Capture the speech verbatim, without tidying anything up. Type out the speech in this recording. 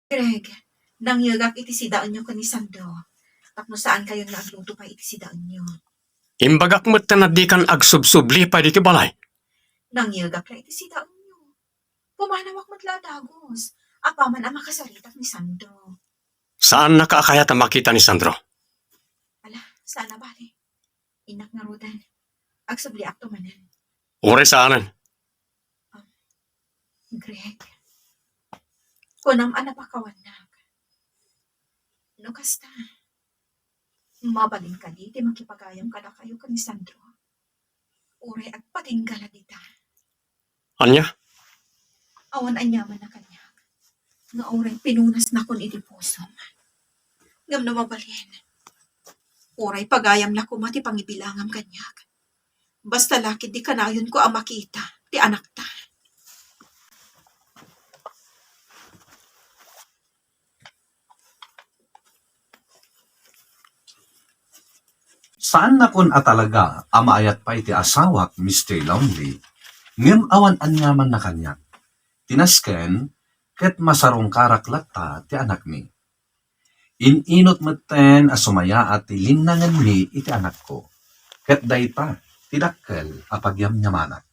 Greg, nangyegak iti sidaenyo ken ni Sandro. Tapno saankayon nga agluto pay iti sidaenyo. Imbagak met ta nadikan agsubsubli pay ditoy balay. Nangyegak la iti sidaenyo. Pumanawak met la a dagus. Apaman a makasaritak ni Sandro. Saannaka a kayat a makita ni Sandro? Ala, saan a bale. Innak ngaruden. Agsubliakto manen. Uray saanen. Um, Greg, kunam a napakawannak. No kasta, mabalin kadi ti makipagayam kadakayo ken ni Sandro? Uray agpatingga la dita. Ania? Awan aniaman a kaniak nga uray pinunasnakon iti pusom. Ngem no mabalin, uray pagayam la koma ti pangibilangam kaniak. Basta la ketdi kanayonko a makita ti anakta. Saannakon a talaga a maayat pay ti asawak, Mister Lonely, ngem awan aniaman a kaniak. Ti nasken, ket masarungkarak latta ti anakmi. In-inut metten a sumayaat ti linnangenmi iti anakko, ket dayta ti dakkel a pagyamyamanak.